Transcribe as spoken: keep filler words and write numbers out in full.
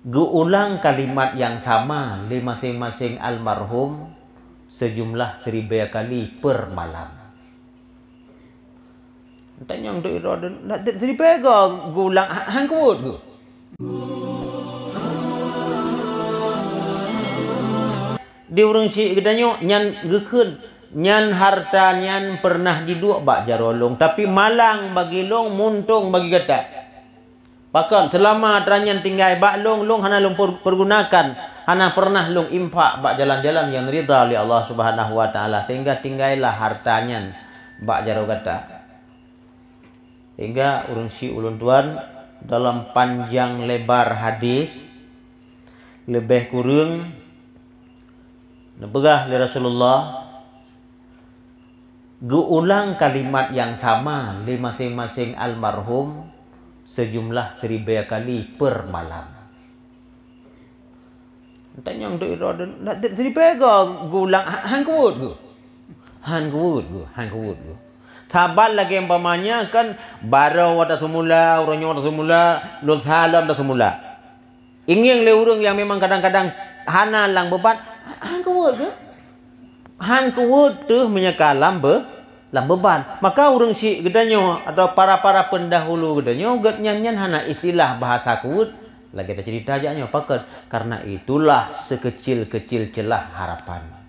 Geuulang kalimat nyang sama lé maséng-maséng almarhum seujumlah siribée kali per malam. Tanyong teuk droe, siribée goe geuulang, ha-, han kuweuet geuh. Di ureuëng syiek geutanyoe nyan geukheun, nyan harta nyan peureunah jiduek bak jaroe lôn, tapi malang bagi lôn, muntong bagi gata. Pakon, seulama atra nyan tinggai bak lôn, lôn hana lôn per-, pergunakan, hana peureunah lôn infak bak jalan-jalan nyang ridha lé Allah Subhanahu wa Taala, sehingga tinggailah harta nyan bak jaroe gata. Sehingga ureuëng syiek ulôn tuan, dalam panjang lebar hadis, leubeh kureueng neupeugah lé Rasulullah, geuulang kalimat nyang sama lé maséng-maséng almarhum seujumlah siribée kali per malam. Tanyong teuk droe, siribée goe geuulang, ha-, han kuweuet geuh. Han kuweuet geuh, han kuweuet geuh. Saban lagée umpamanya kan, baroe taseumula, uroe nyoe taseumula, lôn salam taseumula. Ingieng lé ureuëng nyang memang kadang-kadang hana lam beuban, han kuweuet geuh. Han kuweuet teuh meunyoe ka lam beu-, lam beuban. Maka ureuëng syiek geutanyoe atawa para-para peundahulu geutanyoe, geuhnyan nyan hana istilah bahasa kuweuet, lagée taceurita jak nyoe. Pakon? Karena itulah sekecil-kecil celah harapan.